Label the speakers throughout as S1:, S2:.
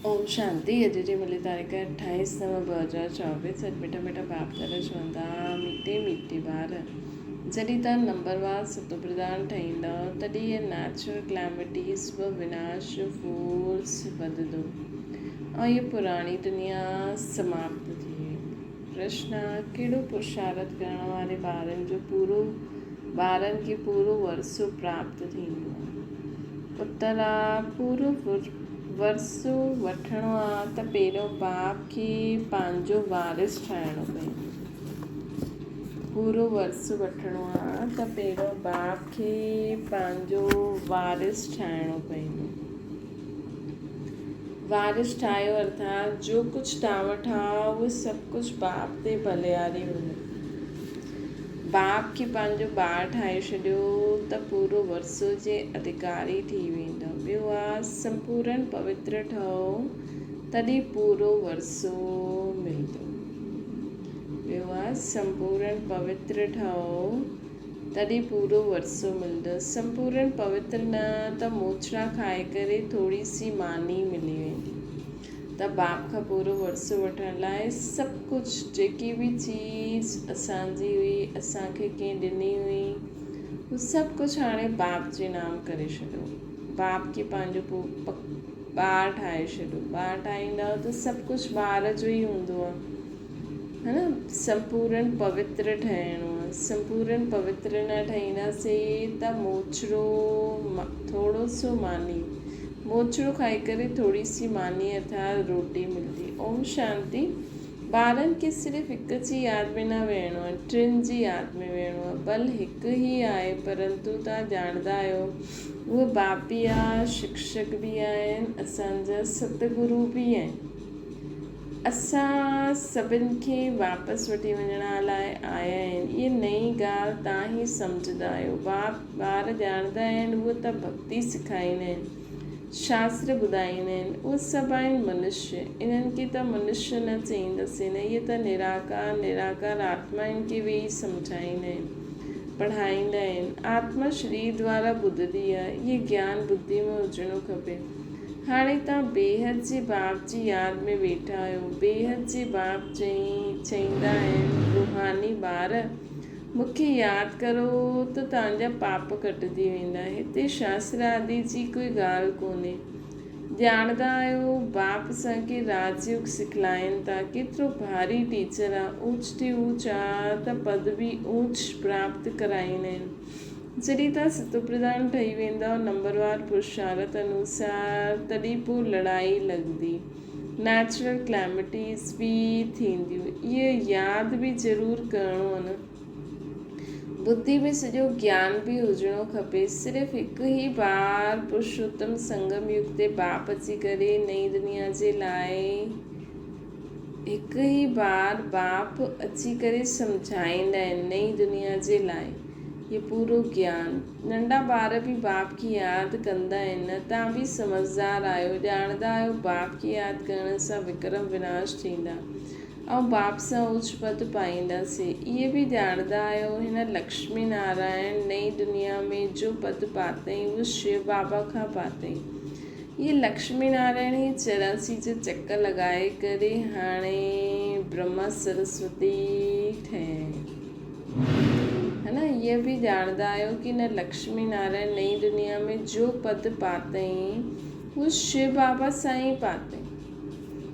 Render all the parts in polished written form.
S1: اوم شانتي اڄ جي ملي تاريخ 28 نو 2024 اڄ مٺا مٺا باپ دادا چوندا ميٽي ميٽي ٻار جڏهن تان نمبر وار ستو پرڌان ٺهيندؤ تڏهن هي نيچرل ڪليمٽيز به وناش جو فورس وڌندو ۽ هي پراڻي دنيا سماپت ٿي ويندي. پرشن، ڪهڙو پرشارٿ ڪرڻ واري ٻارن جو پورو ٻارن کي پورو ورثو پراپت ٿيندو آهي؟ اتر، پورو ورثو وٺڻو آ ته پهريون باپ کي پنهنجو وارث ٺاهڻو پوندو. پورو ورثو وٺڻو آ ته پهريون باپ کي پنهنجو وارث ٺاهڻو پوندو. وارث ٺاهيو ارٿات جو ڪجهه توهان وٽ آ اهو سڀ ڪجهه باپ تي ڀلياري وڃو. باپ کي پنهنجو ٻار ٺاهي ڇڏيو ته پورو ورثو جي اڌڪاري ٿي ويندؤ. ٻيو آ سمپورن پوتر ٺهو تڏهن پورو ورثو ملندو. ٻيو آ سمپورن پوتر ٺهو تڏهن پورو ورثو ملندو. سمپورن پوتر نه ته موچڙا کائي ڪري ٿوري سي ماني ملي ويندي. ته باپ کان پورو ورثو وٺڻ لاء سڀ ڪجهه جيڪي به چيز اسان جي هئي اسان کي ڪنهن ڏني هئي هو سڀ ڪجهه هاڻي باپ جي نام ڪري ڇڏيو باپ کي پنهنجو ٻار ٺاهي ڇڏيو ٻار ٺاهيندا ته سڀ ڪجهه ٻار جو ئي هوندو آهي ها نه سمپورن پوتر ٺهڻو آهي سمپورن پوتر نه ٺهينداسين ته موچڙو ٿورو سو ماني موچڙو کائي ڪري ٿوري سي ماني ارٿات روٽي ملندي اوم شانتي ٻارن کي صرف هڪ جي ياد ۾ نه ويهڻو آهي ٽن جي ياد ۾ ويهڻو آهي بل هڪ ئي آهي پرنتو توهان ڄاڻندا آهيو اهو باپ به آهي شڪشڪ به آهن اسان جا ستگرو به آهن اسان سڀن کي واپس وٺي وڃڻ لاء آيا آهن. اهي نئين ڳالهه تان ئي سمجهندا آهيو. باپ ٻار ڄاڻندا آهن، اهي ته ڀڳتي سکائيندا آهن، شاستر ٻڌائيندا آهن. اهي سڀ آهن منشيه. انهن کي ته منشيه نه چئينداسين. اهي ته نراڪار، نراڪار آتمائن کي ويهي سمجهائيندا آهن، پڙهائيندا آهن. آتما شرير دوارا ٻڌندي آهي. اهي گيان ٻڌي ۾ هجڻو کپي. هاڻي توهان بيحد جي باپ جي ياد ۾ ويٺا آهيو. بيحد جي باپ چئيندا آهن، روحاني ٻار، مون کي ياد ڪرو ته توهان جا پاپ ڪٽجي ويندا. هتي شاستر آدي جي ڪوئي ڳالهه ڪونهي. ڄاڻندا آهيو، باپ اسان کي راج يوگ سکلائين ٿا. ڪيترو ڀاري ٽيچر آ. اوچ تي اوچ آ ته پد به اوچ پراپت ڪرائيندا آهن. جڏهن توهان ستوپرڌان ٺهي ويندؤ نمبروار پرشارت انوسار تڏهن پوء لڙائي لڳندي. نيچرل ڪليمٽيز به ٿينديون. اهو ياد به ضرور ڪرڻو آهي نه. ٻڌي ۾ سڄو گيان به هجڻو کپي. صرف هڪ ئي بار پرشوتم سنگم يگ تي باپ اچي ڪري نئين دنيا جي لاء هڪ ئي بار باپ اچي ڪري سمجهائيندا آهن نئين دنيا جي لاء. هي پورو گيان. ننڍا ٻار به باپ کي ياد ڪندا آهن نه توهان به سمجهدار آهيو ڄاڻندا آهيو باپ کي ياد ڪرڻ سان وڪرم وناش ٿيندا ۽ باپ سان اوچ پد پائينداسين اهي به ڄاڻندا آهيو هن لڪشمي نارائڻ نئين دنيا ۾ جو پد پاتائين اهو شو بابا کان پاتائين اهي لڪشمي نارائڻ هي 84 جا چڪر لڳائي ڪري هاڻي برهما سرسوتي ٺهيا آهن. ها نه اهي به ڄاڻندا آهيو ڪي نه لڪشمي نارائڻ نئين دنيا ۾ جو پد پاتئين اهو شو بابا سان ئي پاتئين.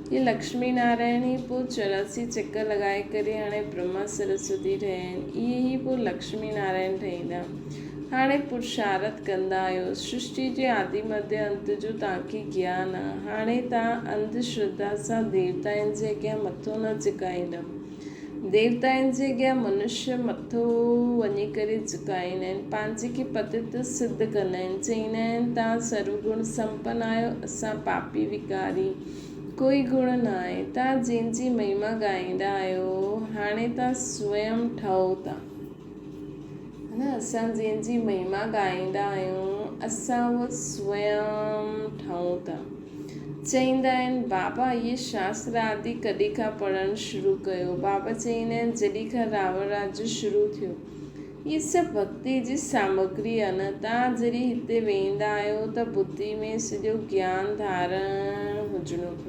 S1: اهي لڪشمي نارائڻ ئي پوء 84 چڪر لڳائي ڪري هاڻي برهما سرسوتي ٺهيا آهن. اهي ئي پوء لڪشمي نارائڻ ٺهيندا. هاڻي پرشارٿ ڪندا آهيو. سرشٽي جي آدي مڌيه انت جو توهان کي گيان آهي. هاڻي توهان انڌ شرڌا سان ديوتائن جي اڳيان مٿو نه جهڪائيندؤ. ديوتائن جي اڳيان منشيه مٿو وڃي ڪري جهڪائيندا آهن، پنهنجي کي پتت سڌ ڪندا آهن، چئيندا آهن، توهان سروگڻ سمپن آهيو، اسان پاپي وڪاري، ڪوئي گڻ نه آهي. توهان جنهن جي مهما ڳائيندا آهيو، هاڻي توهان سوئم ٺهو ٿا. نه اسان جنهن جي مهما ڳائيندا آهيون، اسان اهو سوئم ٺهون ٿا. چئيندا آهن، بابا اهي شاستر آدي ڪڏهن کان پڙهڻ شروع ڪيو؟ بابا چئيندا آهن، جڏهن کان راوڻ راڄ شروع ٿيو. اهي سڀ ڀڳتي جي سامگري آهي نه؟ توهان جڏهن هتي ويهندا آهيو ته ٻڌي ۾ سڄو گيان ڌارڻ هجڻو کپي.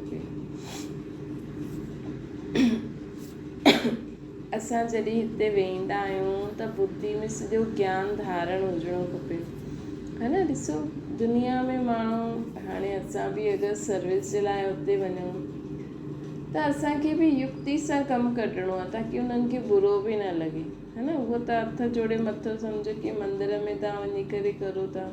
S1: اسان جڏهن هتي ويهندا آهيون ته ٻڌي ۾ سڄو گيان ڌارڻ هجڻو کپي ها نه ڏسو دنيا ۾ ماڻهو هاڻي اسان به اگر سروس جي لاء اتي وڃون ته اسان کي به يڪتي سان ڪم ڪڍڻو آهي تاڪي انهن کي برو به نه لڳي ها نه اهو ته هٿ جوڙي مٿو سمجهو ڪي مندر ۾ تان وڃي ڪري ڪرو ٿا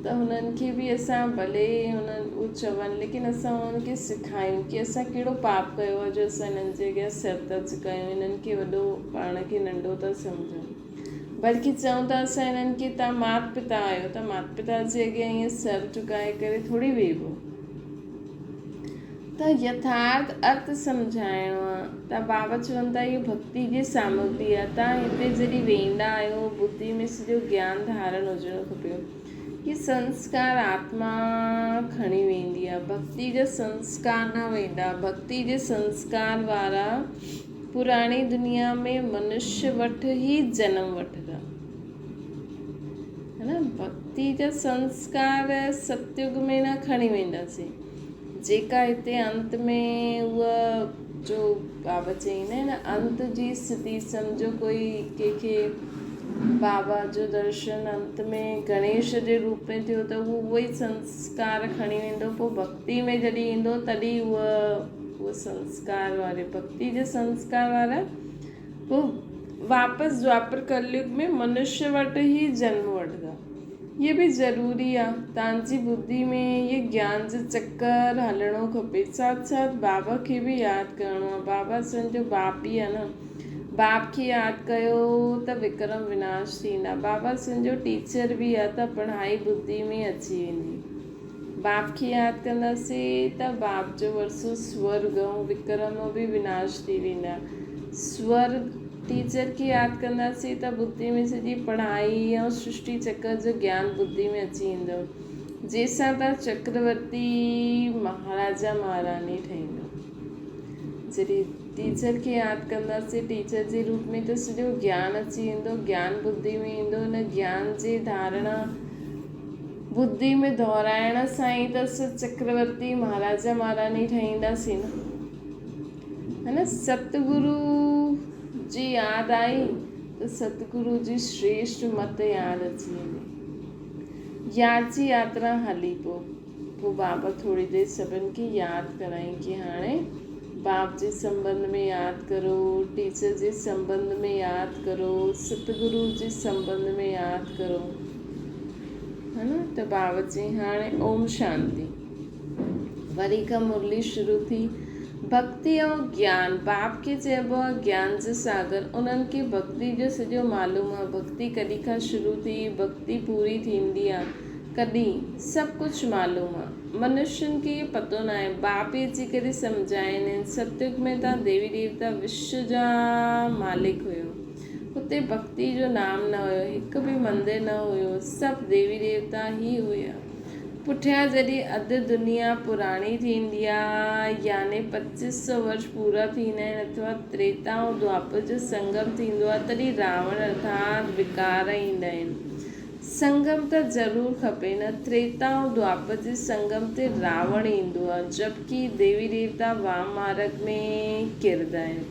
S1: ته هنن کي به اسان ڀلي هنن اهو چون ليڪن اسان انهن کي سکايون ڪي اسان ڪهڙو پاپ ڪيو آهي جو اسان هنن جي اڳيان سر ٿا جهڪايون هنن کي وڏو پاڻ کي ننڍو ٿا سمجهون بلڪه چئون ٿا اسان هنن کي تان مات پتا آهيو ته مات پتا جي اڳيان ائين سر جهڪائي ڪري ٿوري ويهبو ته يٿارٿ ارٿ سمجهائڻو آ ته بابا چون ٿا اهو ڀڳتي جي سامگري آ تان هتي جڏهن ويندا آهيو ٻڌي ۾ سڄو گيان ڌارڻ هجڻو کپيو هي سنسڪار آتما کڻي ويندي آ ڀڳتي جا سنسڪار نه ويندا ڀڳتي جي سنسڪار وارا پراڻي دنيا ۾ منشي وٽ ئي جنم وٺندا ها نه ڀڳتي جا سنسڪار ستيگ ۾ نه کڻي وينداسين جيڪا هتي انت ۾ اها جو بابا چئيندا آهن نه انت جي اسٿتي سمجهو ڪوئي ڪنهن کي بابا جو درشن انت ۾ گڻيش جي روپ ۾ ٿيو ته هو اهو ئي سنسڪار کڻي ويندو پوء ڀڳتي ۾ جڏهن ايندو تڏهن اها اهو سنسڪار واري ڀڳتي جي سنسڪار وارا پوء واپس دوآپر ڪليگ ۾ منشيه وٽ ئي جنم وٺندا. هيء به ضروري آ. تان جي ٻڌي ۾ هيء گيان جو چڪر هلڻو کپي. ساٿ ساٿ بابا کي به ياد ڪرڻو آ. بابا اسان جو باپ ئي آ نه. باپ کي ياد ڪيو ته وڪرم وناش ٿيندا. بابا اسان جو ٽيچر به آ ته پڙهائي ٻڌي ۾ اچي ويندي. باپ کي ياد ڪنداسين ته باپ جو ورثو سورڳ ۽ وڪرم به وناش ٿي ويندا. سورڳ ٽيچر کي ياد ڪنداسين ته ٻڌي ۾ سڄي پڙهائي ۽ سرشٽي چڪر جو گيان ٻڌي ۾ اچي ويندو، جنهن سان توهان چڪرورتي مهاراجا مهاراڻي ٺهيندو. جڏهن ٽيچر کي ياد ڪنداسين ٽيچر جي روپ ۾ ته سڄو گيان اچي ويندو، گيان ٻڌي ۾ ايندو، ان گيان جي ڌارڻا ٻڌي ۾ دهرائڻ سان ئي ته اسان چڪرورتي مهاراجا مهاراڻي ٺهينداسين نه. ها نه ستگرو جي ياد آئي ته ستگرو جي شريشٽ مت ياد اچي ويندي. ياد جي ياترا هلي پو. پوء بابا ٿوري دير سڀن کي ياد ڪرايائين ڪي هاڻي باپ جي سنٻنڌ ۾ ياد ڪرو، ٽيچر جي سنٻنڌ ۾ ياد ڪرو، ستگرو جي سنٻنڌ ۾ ياد ڪرو. ها نه ته بابا چيائين هاڻي اوم شانتي. وري کان مرلي شروع ٿي. ڀڳتي ۽ گيان، باپ کي چئبو آهي گيان جو ساگر، انهن کي ڀڳتي جو سڄو معلوم آهي، ڀڳتي ڪڏهن کان شروع ٿي، ڀڳتي پوري ٿيندي آهي ڪڏهن، سڀ ڪجهه معلوم آهي. منشين کي اهو پتو ناهي، باپ ئي اچي ڪري سمجهائين آهن، ستيگ ۾ توهان ديوي ديوتا وشو جا مالڪ هيو. اتي ڀڳتي جو نام نه هيو، هڪ به مندر نه هيو، سڀ ديوي ديوتا ئي هيا. پٺيان جڏهن اڌ دنيا پراڻي ٿيندي آ، يعني پچيس سو ورش پورا ٿيندا آهن اٿوا تريتا ۽ دوآپر جو سنگم ٿيندو آ، تڏهن راوڻ ارٿات وڪار ايندا آهن. سنگم ته ضرور کپي نه، تريتا ۽ دوآپر جي سنگم تي راوڻ ايندو آ، جبڪه ديوي ديوتا وام مارگ ۾ ڪردا آهن.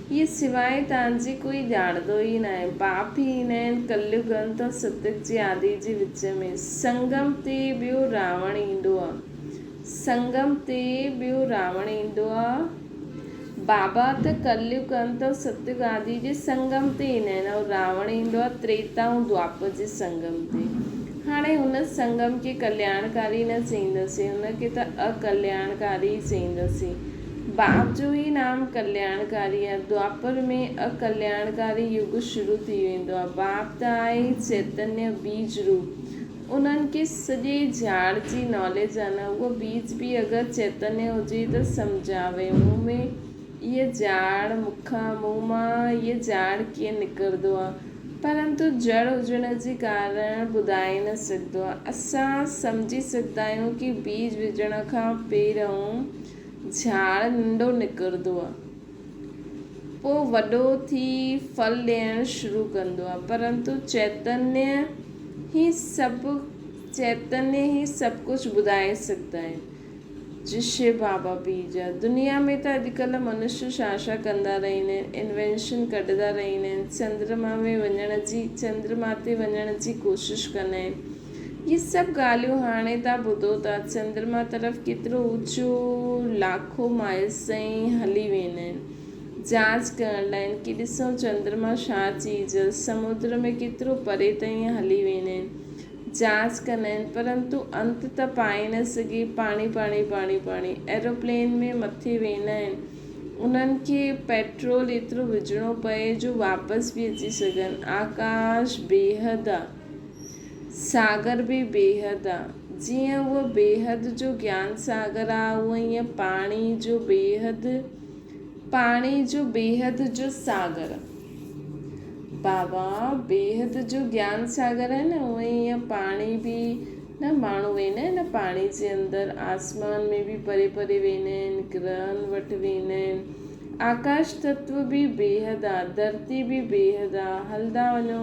S1: اهي سواء تان جي ڪوئي ڄاڻندو ئي ناهي. باپ ئي ايندا آهن ڪليگ انت ۽ ستيگ جي آدي جي وچ ۾. سنگم تي ٻيو راوڻ ايندو آ. سنگم تي ٻيو راوڻ ايندو آ. بابا ته ڪليگ انت ۽ ستيگ آدي جي سنگم تي ايندا آهن ۽ راوڻ ايندو آ تريتا ۽ دوآپر جي سنگم تي. هاڻي هن سنگم کي ڪلياڻڪاري نه چئينداسين، هن کي ته اڪلياڻڪاري ئي چئينداسين. باپ جو ئي نام ڪلياڻڪاري آهي. دوآپر ۾ اڪلياڻڪاري يگ شروع ٿي ويندو آهي. باپ ته آهي ئي چيتنيه بيج روپ. انهن کي سڄي جهاڙ جي ناليج آهي نه. اهو بيج به اگر چيتنيه هجي ته سمجهاوي، مون ۾ اهي جهاڙ، مون کان، مون مان اهي جهاڙ ڪيئن نڪرندو آهي. پرنتو جڙ هجڻ جي ڪارڻ ٻڌائي نه سگهندو آهي. اسان سمجهي سگهندا آهيون ڪي بيج وجهڻ کان پهريون جهاڙ ننڍو نڪرندو آ، پوء وڏو ٿي ڦل ڏيڻ شروع ڪندو آ، پرنتو چيتنيه ئي سڀ چيتنيه ئي سڀ ڪجهه ٻڌائي سگهندا آهن. جي شو بابا بيج آ. دنيا ۾ ته اڄڪلهه منشي ڇا ڇا ڪندا رهندا آهن، انوينشن ڪڍندا رهندا آهن، چندرما ۾ وڃڻ جي، چندرما تي وڃڻ جي ڪوشش ڪندا آهن. اهي سڀ ڳالهيون هاڻي تان ٻڌو ٿا، چندرما طرف ڪيترو اوچو لاکو مائلز تائين هلي ويندا آهن جاچ ڪرڻ لاء ڪي ڏسون چندرما ڇا چيز آ، سمنڊ ۾ ڪيترو پري تائين هلي ويندا آهن. جاچ ڪندا آهن پرنتو انت ته پائي نه سگهي پاڻي پاڻي پاڻي پاڻي ايروپلين ۾ مٿي ويندا آهن انهن کي پيٽرول ايترو وجهڻو پئي جو واپس به اچي سگهن آڪاش بيحد آ ساگر به بيحد آ جيئن اهو بيحد جو گيان ساگر آ اونئن ئي پاڻي جو بيحد پاڻي جو بيحد جو ساگر آ. بابا بيحد جو گيان ساگر آهي نه اونئن ئي ائين پاڻي به نه ماڻهو ويندا آهن نه پاڻي جي اندر آسمان ۾ به پري پري ويندا آهن گرهن وٽ ويندا آهن آڪاش تتو به بيحد آ ڌرتي به بيحد آ هلندا وڃو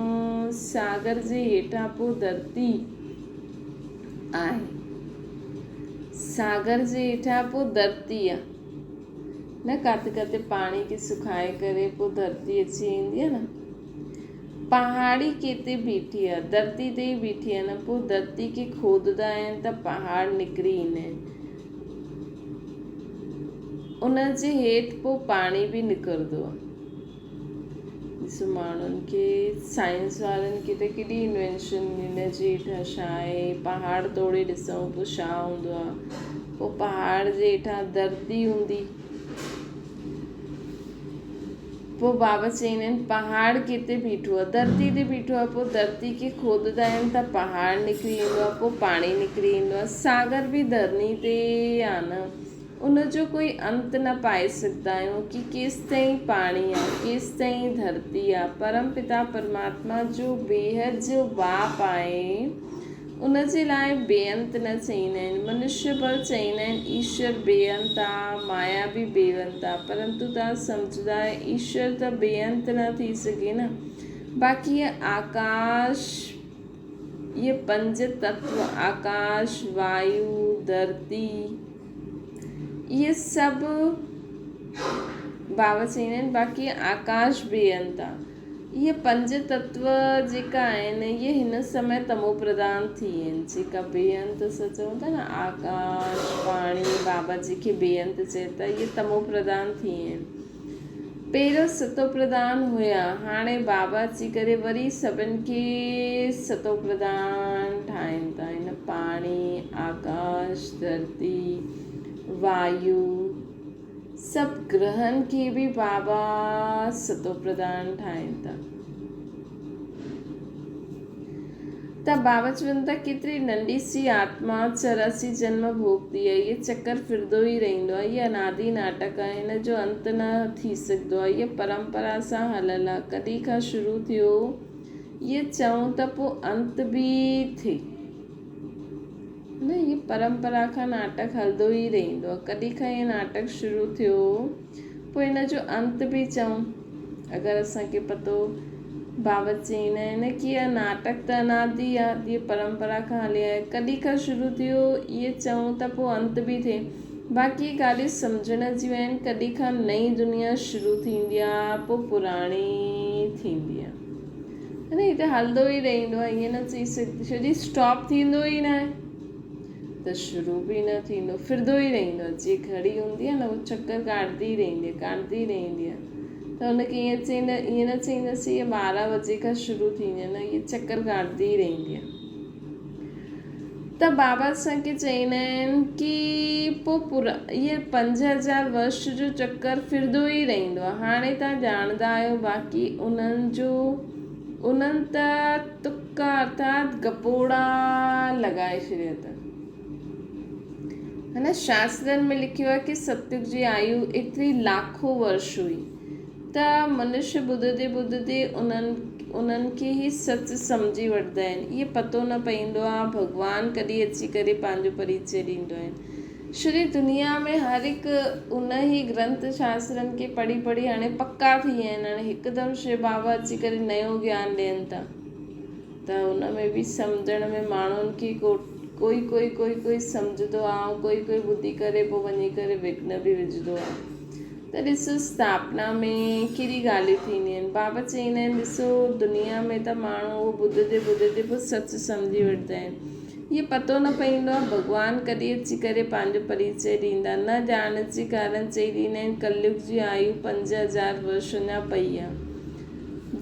S1: ساگر جي هيٺان پوء ڌرتي آهي ساگر جي هيٺان پوء ڌرتي آ. نه ڪاٿي ڪاٿي پاڻي کي سکائي ڪري پوء ڌرتي اچي ويندي آهي نه پهاڙي ڪيتي بيٺي آهي ڌرتي تي ئي بيٺي آهي نه پوء ڌرتي کي کوددا آهن ته پهاڙ نڪري ايندا آهن ان جي هيٺ پوء پاڻي به نڪرندو آهي ڏسو ماڻهن کي سائنس وارن کي ته ڪيڏي انوينشن هن جي هيٺان ڇا آهي پهاڙ توڙي ڏسون پوء ڇا هوندو آهي پوء پهاڙ جي هيٺان ڌرتي هوندي پوء بابا چئيندا آهن پهاڙ ڪٿي بيٺو آهي ڌرتي تي بيٺو آهي پوء ڌرتي کي کودندا آهن ته پهاڙ نڪري ايندو آهي پوء پاڻي نڪري ايندو آهي ساگر به ڌرڻي تي آهي نه ان جو ڪوئي انت نه پائي سگهندا آهيون ڪي ڪيستائين پاڻي آ، ڪيستائين ڌرتي آ. پرم پتا پرماتما جو بيحد جو باپ آهي، ان جي لاء بي انت نه چئيندا آهن. منشيه ڀل چئيندا آهن ايشور بي انت آ، مايا به بي انت آ، پرنتو توهان سمجهندا آهيو ايشور ته بي انت نه ٿي سگهي نه. باقي هيء آڪاش، اهي پنج تتو آڪاش، وايو، ڌرتي، اهي سڀ بابا چئيندا آهن باقي آڪاش بي انت آ. اهي پنج تتو جيڪا آهن اهي هن سمي تمو پرڌان ٿي ويا آهن جيڪا بي انت اسان چئون ٿا نه آڪاش، پاڻي، بابا جي کي بي انت چئي ٿا اهي تمو پرڌان ٿي ويا آهن. پهريون ستو پرڌان هيا، هاڻي بابا اچي ڪري وري سڀن کي ستو پرڌان ٺاهين ٿا. هن پاڻي، آڪاش، ڌرتي، وايو سڀ گرهن کي به بابا ستو پرڌان ٺاهين ٿا. ته بابا چون ٿا ڪيتري ننڍي سي آتما 84 جنم ڀوڳتي آهي، هيء چڪر ڦرندو ئي رهندو آهي، هيء انادي ناٽڪ آهي، هن جو انت نه ٿي سگهندو آهي، هيء پرمپرا سان هليل آهي، ڪڏهن کان شروع ٿيو، هيء چئون ته پوء انت به ٿئي. نه هيء پرمپرا کان ناٽڪ هلندو ئي رهندو آهي، ڪڏهن کان هيء ناٽڪ شروع ٿيو، پوء هن جو انت به چئون. اگر اسان کي پتو بابت چئيندا آهن ڪي اها ناٽڪ ته انادي آهي، هيء پرمپرا کان هلي آهي، ڪڏهن کان شروع ٿيو، اهي چئون ته پوء انت به ٿئي. باقي اهي ڳالهيون سمجهڻ جون آهن، ڪڏهن کان نئين دنيا شروع ٿيندي آهي، پوء پراڻي ٿيندي آهي. هي ته هلندو ئي رهندو آهي، ائين نه چئي سگهجي ڇو جي اسٽاپ ٿيندو ئي ناهي ته شروع به نه ٿيندو، ڦرندو ئي رهندو آهي. جيئن گهڙي هوندي آهي نه اهو چڪر ڪاٽندي ئي رهندي آهي، ڪاٽندي ئي رهندي آهي ته هن کي ائين چئيندا ائين نه چئينداسين هيء 12 وڄي کان شروع ٿيندي آهي نه هيء چڪر ڪاٽندي ئي رهندي آهي. ته بابا اسان کي چئيندا آهن ڪي پوء پورا اهي 5000 ورش جو چڪر ڦرندو ئي رهندو آهي. هاڻي توهان ڄاڻندا آهيو باقي انهن جو انهن ته تڪا ارٿات گپوڙا لڳائي ڇڏيا اٿن. هن شاسترن ۾ لکيو آهي ڪي ستيگ جي آيو ايتري لاکو ورش هئي. ته منش ٻڌندي ٻڌندي انهن انهن کي ئي سچ سمجهي وٺندا آهن. اهي پتو نه پئيندو آهي ڀڳوان ڪڏهن اچي ڪري پنهنجو پريچي ڏيندو آهن. سڄي دنيا ۾ هر هڪ ان ئي گرنٿ شاسترن کي پڙهي پڙهي هاڻي پڪا ٿي ويا آهن. هاڻي هڪدم شو بابا اچي ڪري نيو گيان ڏين ٿا ته ان ۾ به سمجهڻ ۾ ماڻهن کي ڪو ڪوئي ڪوئي ڪوئي ڪوئي سمجهندو آ ۽ ڪوئي ڪوئي ٻڌي ڪري پوء وڃي ڪري وگهن به وجهندو آ. ته ڏسو اسٿاپنا ۾ ڪهڙي ڳالهيون ٿينديون آهن. بابا چئيندا آهن ڏسو دنيا ۾ ته ماڻهو اهو ٻڌندي ٻڌندي پوء سچ سمجهي وٺندا آهن. هي پتو نه پئيندو آهي ڀڳوان ڪڏهن اچي ڪري پنهنجو پريچي ڏيندا. نه ڄاڻڻ جي ڪارڻ چئي ڏيندا آهن ڪليگ جي آيو 5000 ورش اڃا پئي آهي.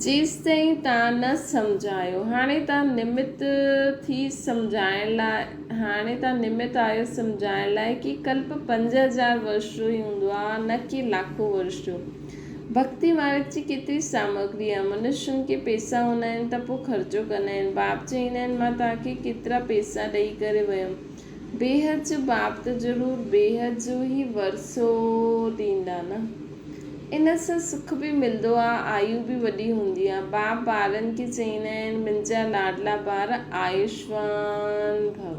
S1: جيستائين توهان نه سمجهايو. هاڻي توهان نمت ٿي سمجهائڻ لاء هاڻي توهان نمت آهيو سمجهائڻ لاء ڪي ڪلپ 5000 ورش جو ئي هوندو آهي نه ڪي لاکو ورش جو. ڀڳتي مارگ جي ڪيتري سامگري آهي. منشين کي پيسا هوندا آهن ته پوء خرچو ڪندا آهن. باپ چئيندا آهن مان توهان کي ڪيترا پيسا ڏئي ڪري ويم. بيحد جو باپ ته ضرور بيحد جو ئي ورثو ڏيندا نه. ان سان سک به ملندو آ، آيو به وڏي هوندي آ. باپ ٻارن کي چئيندا آهن، منهنجا لاڏلا ٻار آيوشوان ڀو.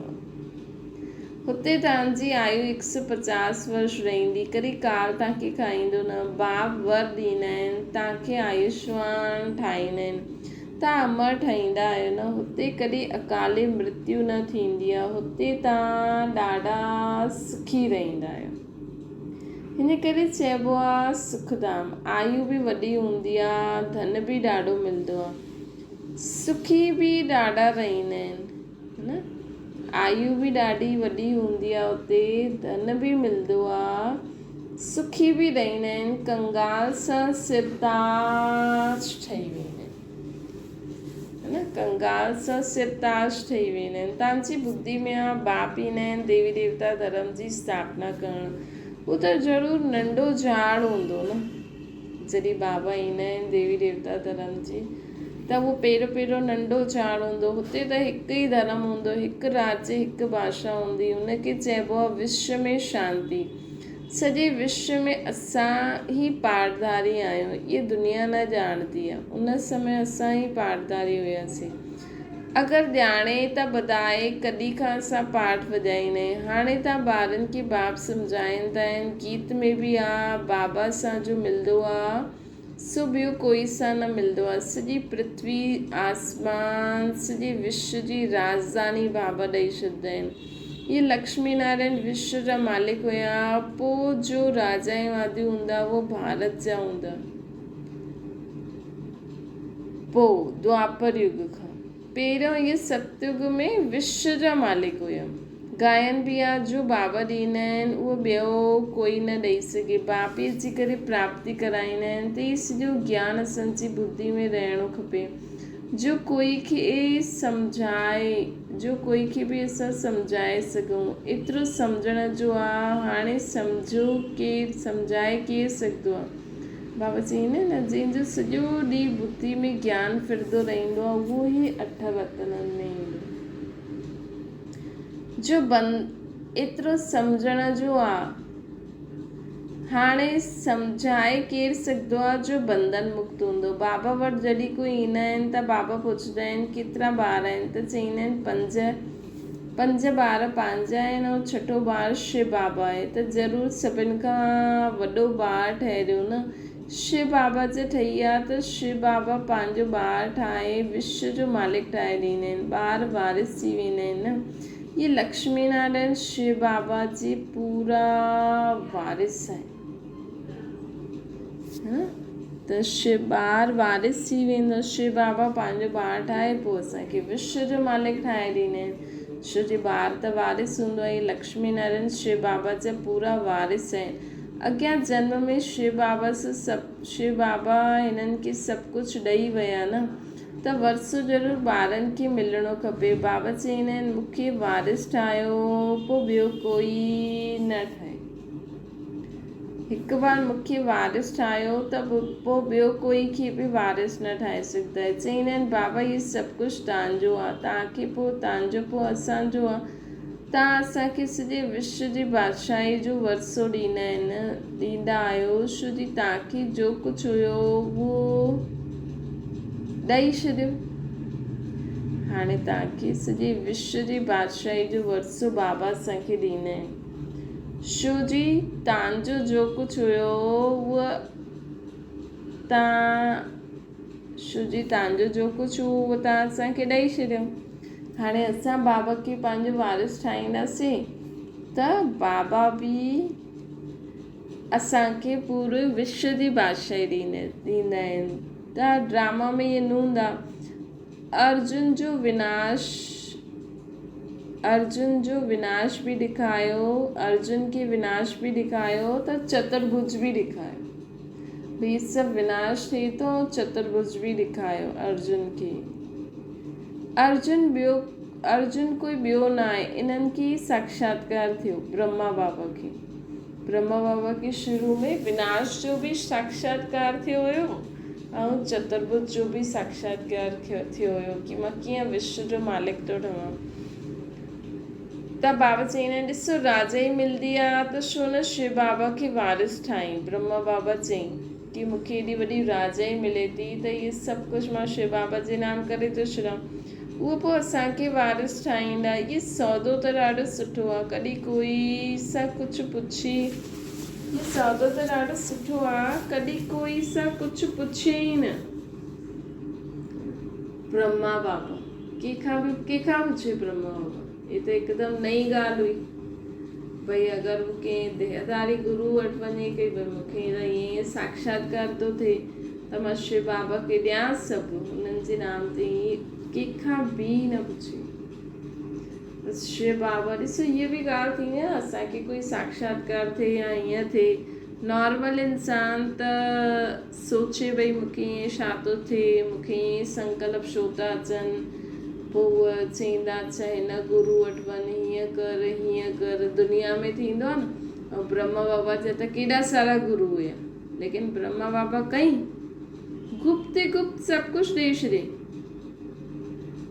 S1: هتي توهان جي آيو هڪ سو پچاس ورش رهندي، ڪڏهن ڪال توهان کي کائيندو نه. باپ ور ڏيندا آهن، توهان کي آيوشوان ٺاهيندا آهن. توهان امر ٺهيندا آهيو نه. هتي ڪڏهن اڪالي مرتيو نه ٿيندي آ. هتي توهان ڏاڍا سکي رهندا آهيو. هن ڪري چئبو آ سک ڌام. آيو به وڏي هوندي آ، ڌن به ڏاڍو ملندو آ. سکي به ڏاڍا رهندا آهن. نه آيو به ڏاڍي وڏي هوندي آ اتي، ڌن به ملندو آ، سکي به رهندا آهن، ڪنگال سان سرتاج ٺهي ويندا آهن. نه ڪنگال سان سرتاج ٺهي ويندا آهن. توهان جي ٻڌي ۾ آ باپ ايندا آهن ديوي ديوتا ڌرم جي اسٿاپنا ڪرڻ. هو ته ضرور ننڍو جهاڙ هوندو نه. جڏهن بابا ايندا آهن ديوي ديوتا ڌرم جي ته اهو پهريون پهريون ننڍو جهاڙ هوندو. هتي ته هڪ ئي ڌرم هوندو، هڪ راجيه، هڪ ڀاشا هوندي. ان کي چئبو آهي وشو ۾ شانتي. سڄي وشو ۾ اسان ئي پاڙڌاري آهيون. اها دنيا نه ڄاڻندي آهي. ان سمي اسان ئي پاڙڌاري هياسين. اگر ڄاڻي ته ٻڌائي ڪڏهن کان اسان پاٺ وڄائيندا آهيون. هاڻي ته ٻارن کي باپ سمجهائيندا آهن. گيت ۾ به آ، بابا سان جو ملندو آ، سو ٻيو ڪوئي سان نه ملندو آ. سڄي پرٿوي، آسمان، سڄي وشو جي راڄڌاني بابا ڏئي ڇڏندا آهن. اهي لڪشمي نارائڻ وشو جا مالڪ هيا. پوء جو راجائون آدي هوندا، اهو ڀارت جا هوندا. پوء دوآپر يگ کان پهريون اهي ستيگ ۾ وشو جا مالڪ هيا. گائن به آ جو بابا ڏيندا آهن اهو ٻيو ڪوئي نه ڏئي سگهي. باپ ئي اچي ڪري پراپتي ڪرائيندا آهن ته هي سڄو گيان اسان جي ٻڌي ۾ رهڻو کپي. جو ڪوئي کي سمجهائي جو ڪوئي کي به اسان سمجهائي سگهون. ايترو سمجهڻ جو آ هاڻي سمجهو ڪير سمجهائي ڪير سگهندو آ. بابا چئين نه جنهن جو سڄو ڏينهن بتي ۾ گيان ڦرندو رهندو آهي اهو ئي اٺ رتنن ۾ ايندو. جو ايترو سمجهڻ جو آ. هاڻي سمجهائي ڪير سگهندو آ جو بنڌن مڪت هوندو. بابا وٽ جڏهن ڪوئي ايندا آهن ته بابا پڇندا آهن ڪيترا ٻار آهن ته چئيندا آهن پنج. پنج ٻار پنهنجا آهن ۽ ڇٺو ٻار شو بابا آهي ته ضرور سڀن کان وڏو ٻار ٺهريو نه. شو بابا جي ٺهي ها ته شو بابا پنهنجو ٻار ٺاهي وشو جو مالڪ ٺاهي ڏيندا آهن. ٻار وارث ٿي ويندا آهن نه. اهي لڪشمي نارائڻ شو بابا جي پورا وارث آهن. ته شو ٻار وارث ٿي ويندو. شو بابا پنهنجو ٻار ٺاهي پوء اسان کي وشو جو مالڪ ٺاهي ڏيندا آهن. ڇو جو ٻار ته وارث هوندو آهي. لڪشمي نارائڻ شو بابا جا پورا وارث آهن. اڳيان جنم ۾ شو بابا سان سڀ شو بابا هنن کي سڀ ڪجهه ڏئي ويا نه ته ورثو ضرور ٻارن کي ملڻو کپي. بابا چئيندا آهن مون کي وارث ٺاهيو پوء ٻيو ڪوئي نه ٺاهي. هڪ بار مون کي وارث ٺاهيو ته پوء ٻيو ڪوئي کي به وارث نه ٺاهي سگهندو آهي. چئيندا آهن بابا هي سڀ ڪجهه توهان جو آهي، توهان کي پوء توهان جو پوء اسان جو آهي. توهان اسان کي سڄي وشو جي بادشاهي جو ورثو ڏيندا آهن، ڏيندا آهيو، ڇو جي توهان کي جو ڪجهه هيو اهو ڏئي ڇڏيو. هاڻي توهان کي سڄي وشو جي بادشاهي جو ورثو بابا اسان کي ڏيندا آهن. شو جي تان جو جو ڪجهه هيو اهو تان شو جي تان جو جو ڪجهه هو اهو تان اسان کي ڏئي ڇڏيو. هاڻي اسان بابا کي پنهنجو وارث ٺاهينداسين ته بابا به اسان کي پوري وشو جي بادشاهي ڏيندا آهن ته ڊراما ۾ اهي نه هوندا ارجن جو وناش ارجن جو وناش به ڏيکايو ارجن کي وناش به ڏيکايو ته چترڀج به ڏيکايو هي سڀ وناش ٿئي ٿو ۽ چترڀج به ڏيکايو ارجن کي ارجن ٻيو ارجن ڪوئي ٻيو نه آهي انهن کي ئي ساکشاتڪار ٿيو برهما بابا کي برهما بابا کي شروع ۾ وناش جو به ساکشاتڪار ٿيو هيو ۽ چترڀج جو به ساکشاتڪار ٿيو هيو ڪي مان ڪيئن وشو جو مالڪ ٿو ٺهان ته بابا چئيندا آهن، ڏسو راجائي ملندي آ ته ڇو نه شو بابا کي وارث ٺاهين. برهما بابا چئين ڪي مون کي ايڏي وڏي راجائي ملي ٿي ته اهي سڀ ڪجهه مان شو بابا جي نام ڪري ٿو ڇڏان. اهو پوء اسان کي وارث ٺاهيندا. اهي سودو ته ڏاڍو سٺو آ. ڪڏهن ڪوئي سان ڪجهه پڇي. اهي سودو ته ڏاڍو سٺو آ. ڪڏهن ڪوئي سان ڪجهه پڇي ئي نه. برهما بابا ڪنهن کان به ڪنهن کان پڇي برهما بابا هي ته هڪدم نئين ڳالهه هئي ڀئي اگر هو ڪنهن ديهداري گرو وٽ وڃي ڪي ڀئي مون کي هينئر ائين ائين ساکشاتڪار ٿو ٿئي ته مان شو بابا کي ڏيان سڀ انهن جي نام تي ائين ڪنهن کان به نه پڇي بس شو بابا ڏسو هيء به ڳالهه ٿيندي آهي اسان کي ڪوئي ساکشاتڪار ٿئي يا ائين ٿئي نارمل انسان ته سوچي ڀئي مون کي ائين ڇا ٿو ٿئي، مون کي ائين سنڪلپ ڇو ٿا اچن، پوء هوء چئيندا اڇا هن گرو وٽ وڃ، هيئن ڪر، هيئن ڪر، دنيا ۾ ٿيندو آهي نه، ۽ برهما بابا جا ته ڪيڏا سارا گرو هيا، ليڪن برهما بابا ڪئين گپت ئي گپت سڀ ڪجهه ڏئي ڇڏيائين.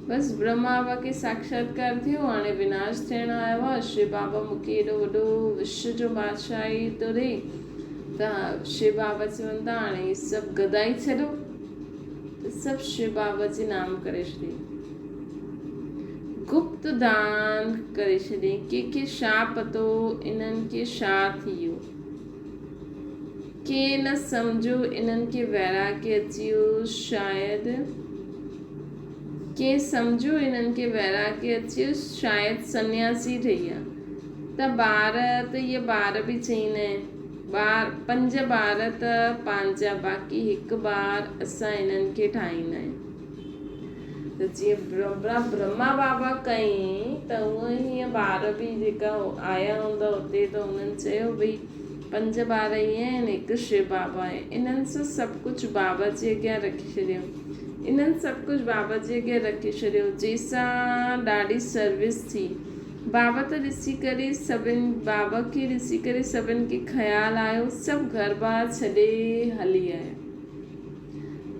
S1: بس برهما بابا کي ساکشاتڪار ٿيو، هاڻي وناش ٿيڻ آيو آهي، شو بابا مون کي ايڏو وڏو وشو جو بادشاهي ٿو ڏئي، ته شو بابا چون ٿا هاڻي هي سڀ گدائي ڇڏو ته سڀ شو بابا جي نام ڪري ڇڏي گپت دان ڪري ڇڏي ڪنهن کي ڇا پتو انهن کي ڇا ٿي ويو ڪنهن نه سمجهيو انهن کي ويراڳي اچي ويو شايد ڪنهن سمجهيو انهن کي ويراڳي اچي ويو شايد سنياسي ٺهي ويا ته ٻار ته اهي ٻار به چئيندا آهن ٻار پنج ٻار ته پنهنجا باقي هڪ ٻار اسان انهن کي ٺاهيندا آهيون ته جيئن برهما بابا ڪئين ته هونئن هيئن ٻار به جيڪا آيا هوندا اتي ته انهن چيو ڀئي پنج ٻار ائين آهن هڪ شو بابا آهي انهن سان سڀ ڪجهه بابا جي اڳيان رکي ڇڏيو انهن سڀ ڪجهه بابا جي اڳيان رکي ڇڏيو جنهن سان ڏاڍي سروس ٿي بابا ته ڏسي ڪري سڀن بابا کي ڏسي ڪري سڀن کي خيال آيو سڀ گهر بار ڇڏي هلي آيا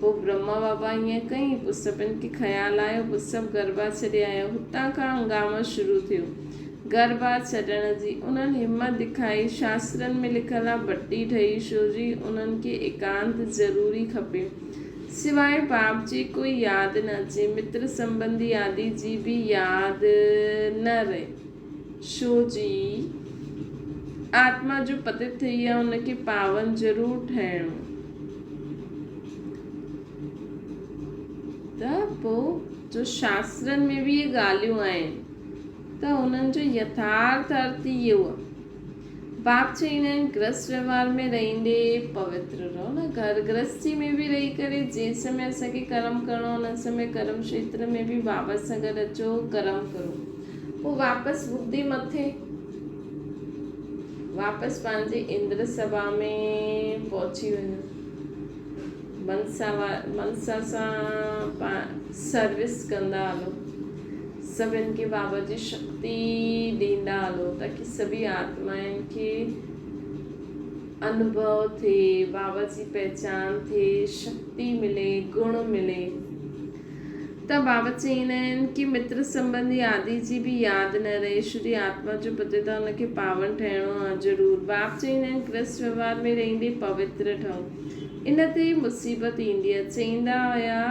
S1: پوء برهما بابا ائين ڪئي پوء سڀن کي خيال آيو پوء سڀ گهر بار ڇڏي آيا هتان کان هنگامو شروع ٿيو گهر بار ڇڏڻ جي انهن همت ڏکائي شاسترن ۾ لکيل آ بٽي ٺهي شو جي انهن کي ايڪانت ضروري کپي سواء باپ جي ڪوئي ياد نه اچي، متر سنٻنڌي آدي جي به ياد نه رهي. شو جي آتما جو پتت ٿئي يا ان کي پاون ضرور ٺهڻو ته پوء جو شاسترن ۾ به اهي ڳالهيون آهن ته انهن جو يٿارٿ ارٿ اهو آهي. باپ چئيندا آهن گرهست وهنوار ۾ رهندي پوتر رهو نه گهر گرهستي ۾ به رهي ڪري جنهن سمي اسان کي ڪرم ڪرڻو ان سمي ڪرم کيتر ۾ به بابا سان گڏ اچو ڪرم ڪرو پوء واپس ٻڌي مٿي واپس پنهنجي اندر سڀا ۾ پهچي وڃو منسا منسا سان سروس ڪندا هلو سڀن کي بابا جي شڪتي ڏيندا هلو تاڪي سڀئي آتمائن کي انوڀو ٿئي، بابا جي پهچان ٿئي، شڪتي ملي، گڻ ملي. ته بابا چئيندا آهن ڪي متر سنٻنڌي آدي جي به ياد نه رهي، شري آتما جو پتي ته ان کي پاون ٺهڻو آ ضرور. باپ چئيندا آهن گرهست وهنوار ۾ رهندي پوتر ٺهو. ان تي ئي مصيبت ايندي آ. چئيندا هيا.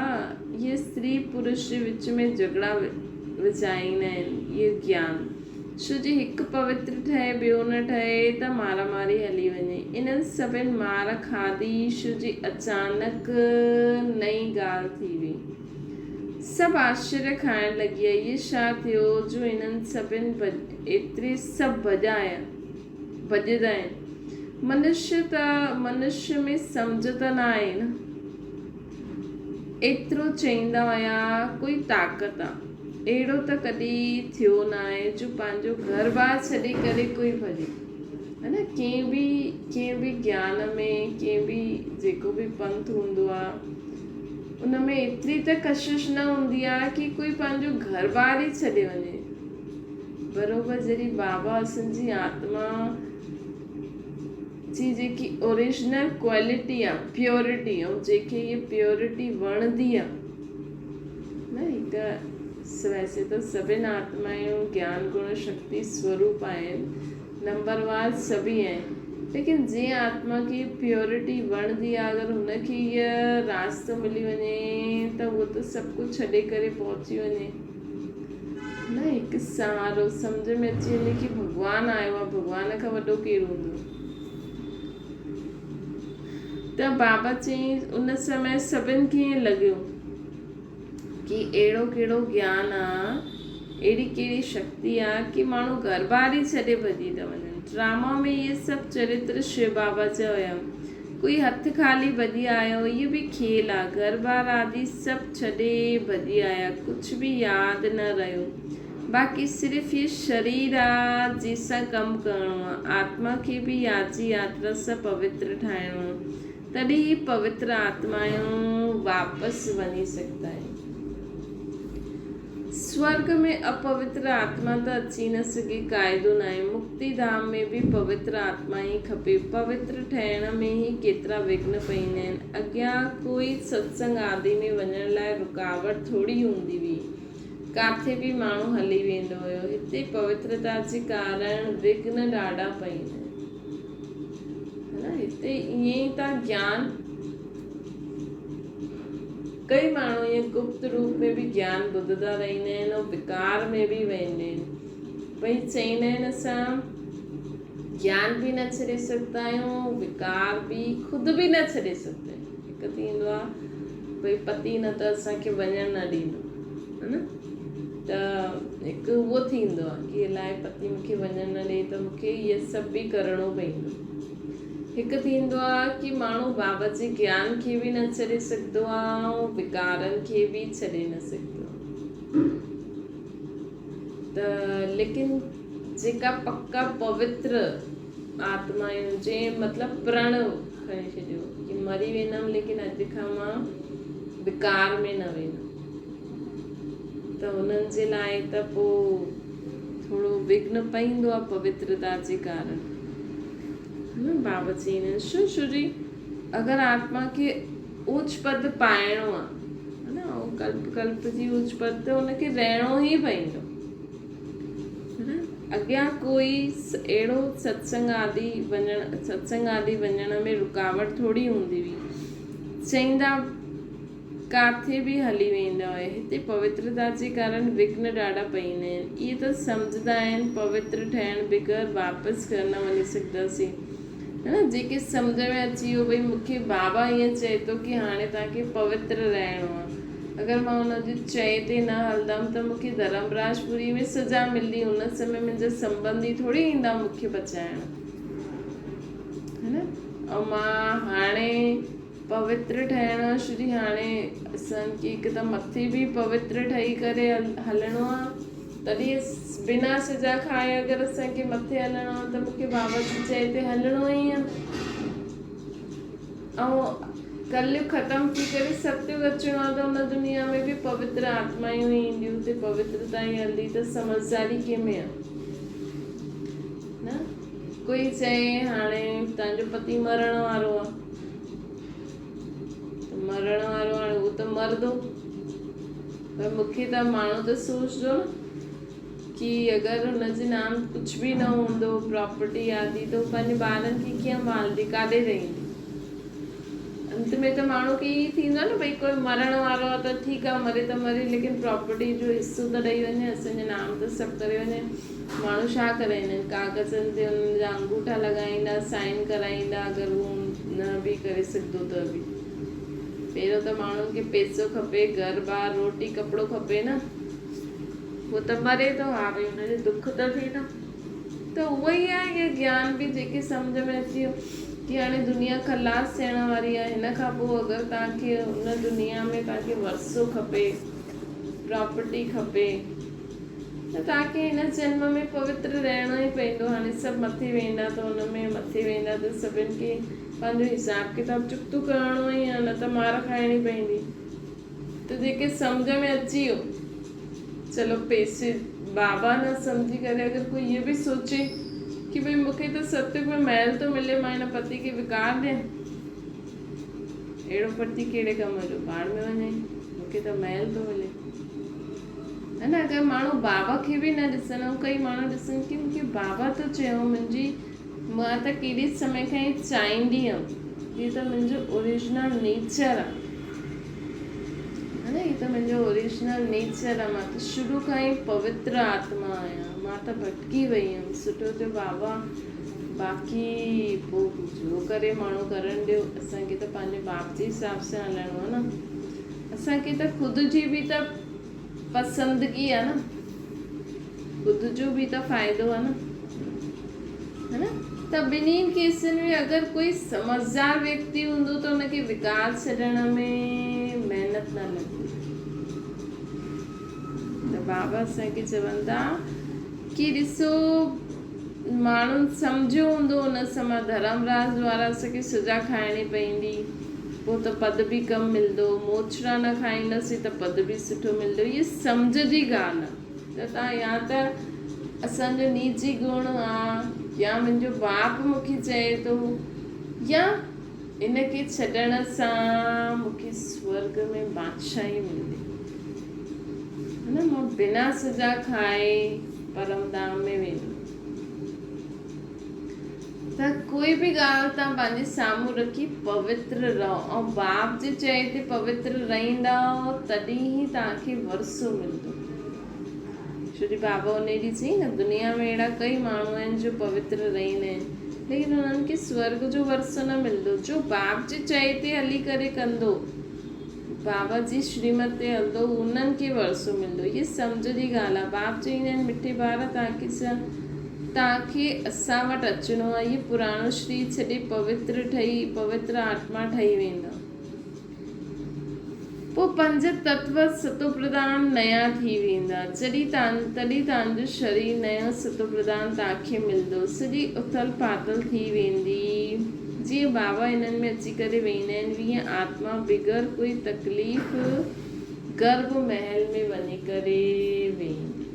S1: اهي استري پرش جي وچ ۾ جهڳڙا وجهائيندا آهن. اهو گيان ڇو جي هڪ پوتر ٺهي ٻيو نه ٺهي ته مارا ماري هلي وڃي. انهن سڀن مار کاڌي ڇو جي اچانڪ نئين ڳالهه ٿي وئي. سڀ آشچريه کائڻ لڳي ويا، هيء ڇا ٿيو جو هنن سڀن ايتري سڀ ڀڄايا، ڀڄندا آهن. منشيه ته منشيه ۾ سمجهه ته نه آهي نه. ايترو چئيندا هيا، ڪوئي طاقت آ. اهڙو ته ڪڏهن ٿيو ناهي جو پنهنجو گهر بار ڇڏي ڪري ڪوئي ڀڄي. ها نه ڪنهن به ڪنهن به گيان ۾ ڪنهن به جيڪو به پنٿ هوندو آ ان ۾ ايتري ته ڪشش نه هوندي آ ڪي ڪوئي پنهنجو گهر بار ئي ڇڏي وڃي. بروبر جڏهن بابا اسان جي آتما جي جيڪي اوريجنل ڪوالٽي آ پيورٽي ۽ جنهن کي هيء پيورٽي وڻندي آ نه هڪ ويسي ته سڀن آتمائون گيان گڻ شڪتي سوروپ آهن نمبر وار سڀئي آهن ليڪن جنهن آتما کي پيورٽي وڻندي آ اگر هن کي هيء راستو ملي وڃي ته هو ته سڀ ڪجهه ڇڏي ڪري پهچي وڃي نه هڪ سهارو سمجهه ۾ اچي وڃي ڪي ڀڳوان آيو آ ڀڳوان کان وڏو ڪير هوندو. ته بابا چيائين ان سمي سڀن کي ائين لڳيو ڪي اهڙو ڪهڙو گيان آ اهڙي ڪهڙي شڪتي آ ڪي ماڻهو گهر بار ئي ڇڏي ڀڄي ٿا وڃن. ڊراما ۾ اهي سڀ چرتر شو بابا جا هيا. ڪوئي هٿ خالي ڀڄي آيو، اهو به کيل آ. گهر ٻار آدي سڀ ڇڏي ڀڄي آيا، ڪجهه به ياد نه رهيو. باقي صرف هي شرير آ، جنهن سان ڪم ڪرڻو آ. آتما کي به ياد جي ياترا سان پوتر ٺاهڻو آ. تڏهن هي پوتر آتمائون واپس وڃي سگهندا آهن. سورڳ ۾ اپوتر آتما ته اچي نه سگهي، قاعدو ناهي. مڪتي ڌام ۾ به پوتر آتما ئي کپي. پوتر ٺهڻ ۾ ئي ڪيترا وگهن پئيندا آهن. اڳيان ڪوئي ستسنگ آدي ۾ وڃڻ لاء رڪاوٽ ٿوري هوندي هئي. ڪاٿي به ماڻهو هلي ويندو هيو. هتي پوترتا جي ڪارڻ وگهن ڏاڍا پئيندا آهن. هتي ائين ئي ٿا گيان. ڪئي ماڻهو ائين گپت روپ ۾ به گيان ٻڌندا رهندا آهن ۽ وڪار ۾ به ويندا آهن. ڀئي چئيندا آهن اسان گيان به نه ڇڏي سگهندا آهيون وڪار به خود به نه ڇڏي سگهندا آهيون. هڪ ٿيندو آهي ڀئي پتي نه ته اسان کي وڃڻ نه ڏيندو ها نه ته هڪ اهو ٿيندو آهي ڪي الائي پتي مون کي وڃڻ نه ڏي ته مون کي اهي سڀ به ڪرڻو پوندو. هڪ ٿيندو آ ڪي ماڻهو بابا جي گيان کي به نه ڇڏي سگهندو آ ۽ وڪارن کي به ڇڏي نه سگهندو آ ته ليڪن جيڪا پڪا پوتر آتما آهن جنهن مطلب پرڻ کڻي ڇڏيو ڪي مري ويندم ليڪن اڄ کان مان وڪار ۾ نه ويندم ته انهن جي لاء ته پوء ٿورو وگهن پئيندو آ پوترتا جي ڪارڻ. نه بابا چئين شو شو جي اگر آتما کي اوچ پد پائڻو آ نه او ڪلپ ڪلپ جي اوچ پد ته ان کي رهڻو ئي پئيندو اڳيان ڪوئي اهڙو ستسنگ آدي وڃڻ ستسنگ آدي وڃڻ ۾ رڪاوٽ ٿوري هوندي هئي چئيندا ڪاٿي به هلي ويندا هيا. هتي پوترتا جي ڪارڻ وگهن ڏاڍا پئيندا آهن. اهي ته سمجهندا آهن پوتر ٺهڻ بغير واپس گهر نه وڃي سگهنداسين. ها نه جيڪي سمجهه ۾ اچي ويو ڀئي مون کي بابا ائين چئي ٿو ڪي هاڻي توهان کي پوتر رهڻو آهي. اگر مان ان جي چئي تي نه هلندم ته مون کي ڌرمراج پوري ۾ سزا ملندي. ان سمي منهنجا سنٻنڌي ٿوري ايندا مون کي بچائڻ. ها نه ۽ مان هاڻي پوتر ٺهڻو آ شري هاڻي اسان کي هڪ ته مٿي به پوتر ٺهي ڪري هلڻو آ تڏهن بنا سزا کائي اگر اسان کي مٿي هلڻو آ ته مونکي بابا جي چئي تي هلڻو ئي آ ۽ ڪليگ ختم ٿي ڪري ستيگ اچڻو آ ته ان دنيا ۾ به پوتر آتمائون ئي اينديون اتي پوترتا ئي هلندي ته سمجهداري ڪنهن ۾ آ نه ڪوئي چئي هاڻي تنهنجو پتي مرڻ وارو آ ته مرڻ وارو هاڻي هو ته مردو پر مونکي ته ماڻهو ته سوچدو نه ڪي اگر هن جي نام ڪجهه به نه هوندو پراپرٽي آدي ته هو پنهنجي ٻارن کي ڪيئن پالندي ڪاڏي رهندي انت ۾ ته ماڻهو کي ائين ٿيندو نه ڀئي ڪوئي مرڻ وارو آهي ته ٺيڪ آهي مري ته مري ليڪن پراپرٽي جو حصو ته ڏئي وڃي اسان جي نام ته سڀ ڪري وڃي ماڻهو ڇا ڪرائيندا آهن ڪاغذن تي انهن جا انگوٺا لڳائيندا سائن ڪرائيندا اگر هو نه به ڪري سگهندو ته به. پهريون ته ماڻهن کي پئسو کپي، گهر ٻار، روٽي ڪپڙو کپي نه. هو ته مري ٿو، ها ڀئي هن جو دک ته ٿئي نه. ته اهو ئي آهي اهو گيان به جيڪي سمجهه ۾ اچي ويو ڪي هاڻي دنيا خلاص ٿيڻ واري آهي، هن کان پوء اگر توهان کي ان دنيا ۾ توهان کي ورثو کپي، پراپرٽي کپي ته توهان کي هن جنم ۾ پوتر رهڻو ئي پوندو. هاڻي سڀ مٿي ويندا ته ان ۾ مٿي ويندا ته سڀن کي پنهنجو حساب ڪتاب چڪتو ڪرڻو ئي آهي نه ته مار کائڻي پوندي. ته جيڪي سمجهه ۾ اچي ويو چلو پيسي بابا نه سمجهي ڪري اگر ڪوئي اهو به سوچي ڪي ڀئي مون کي ته ستيگ ۾ محل ٿو ملي مان هن پتي کي وڪار ڏيان اهڙو پتي ڪهڙي ڪم جو ڀاڙ ۾ وڃي مون کي ته محل ٿو ملي ها نه اگر ماڻهو بابا کي به نه ڏسن ۽ ڪئي ماڻهو ڏسن ڪي مون کي بابا ٿو چئي ۽ منهنجي مان ته ڪيڏي سمي کان ئي چاهيندي هيم هي ته منهنجو اوريجنل نيچر آ ها نه هي ته منهنجو اوريجنل نيچر آ مان ته شروع کان ئي پوتر آتما آهيان مان ته ڀٽڪي وئي هيم سٺو ٿيو بابا باقي پوء جو ڪري ماڻهو ڪرڻ ڏيو اسان کي ته پنهنجي باپ جي حساب سان هلڻو آ نه اسان کي ته خود جي به ته پسندگي آ نه خود جو به ته فائدو آ نه ها نه ته ٻنهي ڪيسن ۾ اگر ڪوئي سمجهدار ويڪتي هوندو ته ان کي وڪار ڇڏڻ ۾ محنت نه لڳندي ته بابا اسان کي چون ٿا ڪي ڏسو ماڻهن سمجهيو هوندو ان سما ڌرم راز وارا اسان کي سزا کائڻي پئيندي پوء ته پد به ڪم ملندو موچڙا نه کائينداسين ته پد به سٺو ملندو هي سمجهه جي ڳالهه آ ته تان يا ته اسان جو نيچي گڻ آ يا منهنجو باپ مون کي چئي ٿو يا ان کي ڇڏڻ سان مون کي سورڳ ۾ بادشاهي ملندي نه مان بنا سزا کائي پرم ڌام ۾ ويندس. ته ڪوئي به ڳالهه توهان پنهنجي سامهون رکي پوتر رهو ۽ باپ جي چئي تي پوتر رهندؤ تڏهن ئي توهان کي ورثو ملندو. ڇو جو بابا انهي ڏينهن چيائين نه دنيا ۾ اهڙا ڪئي ماڻهو آهن جو پوتر رهندا آهن ليڪن انهن کي سورڳ جو ورثو نه ملندو جو باپ جي چئي تي هلي ڪري ڪندو. بابا جي شريمت تي هلندو انهن کي ورثو ملندو. هيء سمجهه جي ڳالهه آهي. باپ چئيندا آهن، مٺي ٻار توهان کي اسان وٽ اچڻو آهي. هيء پراڻو شرير ڇڏي پوتر ٺهي پوتر آتما ٺهي ويندؤ. پوء پنج تتو ستوپرڌان نيا ٿي ويندا. جڏهن تڏهن توهان جو شرير نيو ستوپرڌان توهان کي ملندو. سڄي اٿل پاٿل ٿي ويندي. جيئن بابا انهن ۾ اچي ڪري ويهندا آهن، ويئن آتما بغير ڪوئي تڪليف گرڀ محل ۾ وڃي ڪري ويهندي.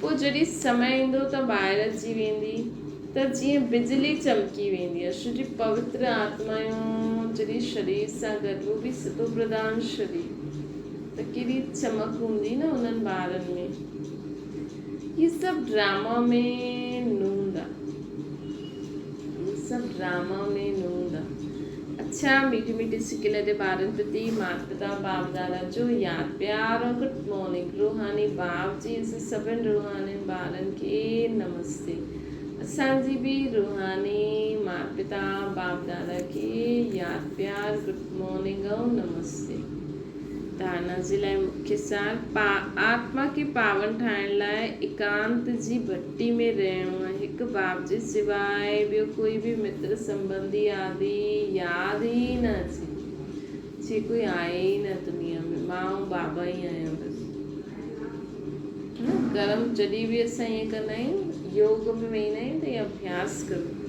S1: پوء جڏهن سمي ايندو ته ٻاهر اچي ويندي ته جيئن بجلي چمڪي ويندي آهي. ڇو جي پوتر آتمائون جڏهن شرير سان گڏ اهو به ستوپرڌان شرير ته ڪيڏي چمڪ هوندي نه انهن ٻارن ۾. هي سڀ ڊراما ۾ نوند آ. هي سڀ ڊراما ۾ نوند آ. اڇا ميٺي ميٺي سڪل جي ٻارن پرتي مات پتا باپ دادا جو ياد پيار اور گڊ مارننگ روحاني باپ جي اسان سڀن روحانين ٻارن کي نمستي اسان جي به روحاني مات پتا باپ دادا کي ياد پيار گڊ مارننگ اور نمستي. ڌارڻا جي لاء مکيه سار، آتما کي پاون ٺاهڻ لاء ايڪانت جي ڀٽي ۾ رهڻو آهي. هڪ باپ جي سواء ٻيو ڪوئي به متر، سنٻنڌي آدي ياد ئي نه اچي. جي ڪوئي آهي ئي نه دنيا ۾، مان ۽ بابا ئي آهيان بس. ڪرم جڏهن به اسان ائين ڪندا آهيون، يوگ ۾ ويهندا آهيون ته اهو اڀياس ڪريون.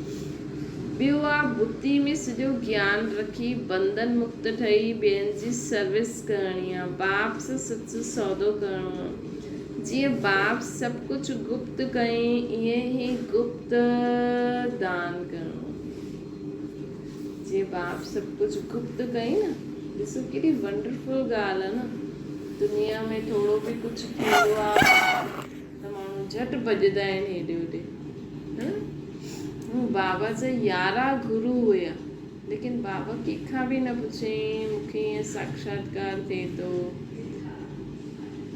S1: ٻيو آ ٻڌي ۾ سڄو گيان رکي بنڌن مڪت ٺهي ٻين جي سروس ڪرڻي آ. باپ سان سچ سودو ڪرڻو آ. جيئن باپ سڀ ڪجهه گپت ڪيائين ائين ئي گپت دان ڪرڻو آ. جيئن باپ سڀ ڪجهه گپت ڪيائين نه. ڏسو ڪيڏي ونڊرفل ڳالهه آ نه. دنيا ۾ ٿورو به ڪجهه ٿيندو آ ته ماڻهو جهٽ ڀڄندا آهن هيڏي هوڏي. هو بابا جا يارا گرو هيا ليڪن بابا ڪنهن کان به نه پڇيائين مون کي ائين ساڪشاتڪار ٿئي ٿو.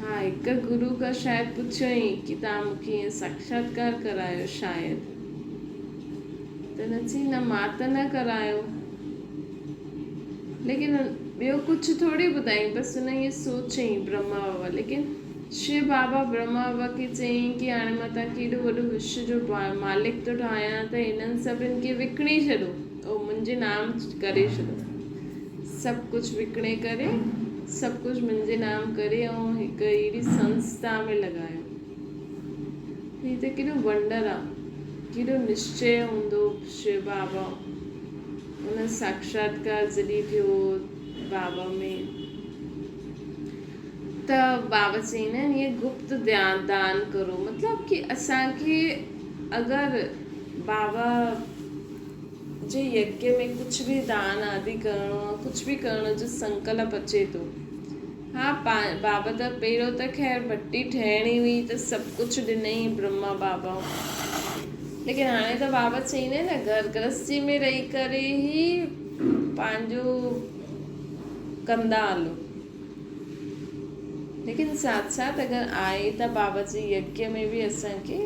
S1: ها هڪ گرو کان شايد پڇيائين ڪي توهان مون کي ائين ساڪشاتڪار ڪرايو شايد ته نه چيائين نه مان ته نه ڪرايو. ليڪن ٻيو ڪجهه ٿوري ٻڌائين بس هن ائين سوچيائين برهما بابا ليڪن شو بابا برهما بابا کي چيائين ڪي هاڻي مان توهان کي ايڏو وڏو وشو جو مالڪ ٿو ٺاهيان ته هنن سڀن کي وڪڻي ڇڏو او منهنجي نام ڪري ڇڏو سڀ ڪجهه وڪڻي ڪري سڀ ڪجهه منهنجي نام ڪري ۽ هڪ اهڙي سنسٿا ۾ لڳايو. هي ته ڪيڏو ونڊر آ، ڪيڏو نشچي هوندو شو بابا ان ساڪشاتڪار جڏهن ٿيو بابا ۾ ته بابا چئيندا آهن هيء گپت دان ڪرو مطلب ڪي اسان کي اگر بابا جي يگيه ۾ ڪجهه به دان آدي ڪرڻو آ، ڪجهه به ڪرڻ جو سنڪلپ اچي ٿو. ها بابا ته پهريون ته خير ڀٽي ٺهڻي هئي ته سڀ ڪجهه ڏنئي برهما بابا. ليڪن هاڻي ته بابا چئيندا آهن نه گهر گرهستي ۾ رهي ڪري ئي پنهنجو ڪندا هلو. ليڪن ساٿ ساٿ اگر آهي ته بابا جي يگيه ۾ به اسان کي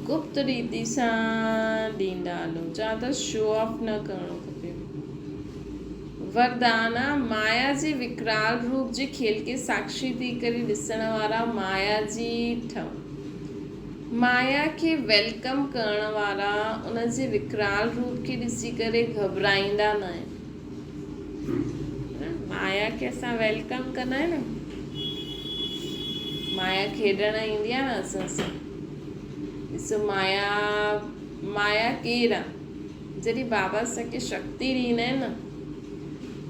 S1: گپت ريتي سان ڏيندا هلو زياده شو آف نه ڪرڻو کپي. وردان، مايا جي وڪرال روپ جي کيل کي ساکشي ٿي ڪري ڏسڻ وارا مايا جي ٺهو. مايا کي welcome ڪرڻ وارا ان جي وڪرال روپ کي ڏسي ڪري گهٻرائيندا نه آهن. مايا کي اسان welcome ڪندا آهيون نه. مايا کيڏڻ ايندي آهي نه اسان سان. ڏسو مايا مايا ڪير آ؟ جڏهن بابا اسان کي شڪتي ڏيندا آهن نه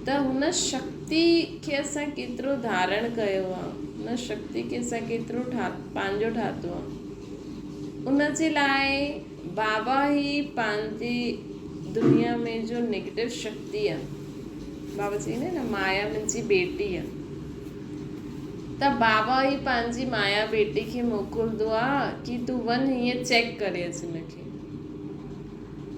S1: ته هن شڪتي کي اسان ڪيترو ڌارڻ ڪيو آ، هن شڪتي کي اسان ڪيترو پنهنجو ٺاتو آ. ان جي لاء بابا ئي پنهنجي دنيا ۾ جو نيگيٽو شڪتي آ، بابا چئيندا آهن نه مايا منهنجي بيٽي آ، ته بابا ئي پنهنجي مايا بيٽي کي موڪلندو آ ڪي تون وڃ هيئن چيڪ ڪري اچ هن کي.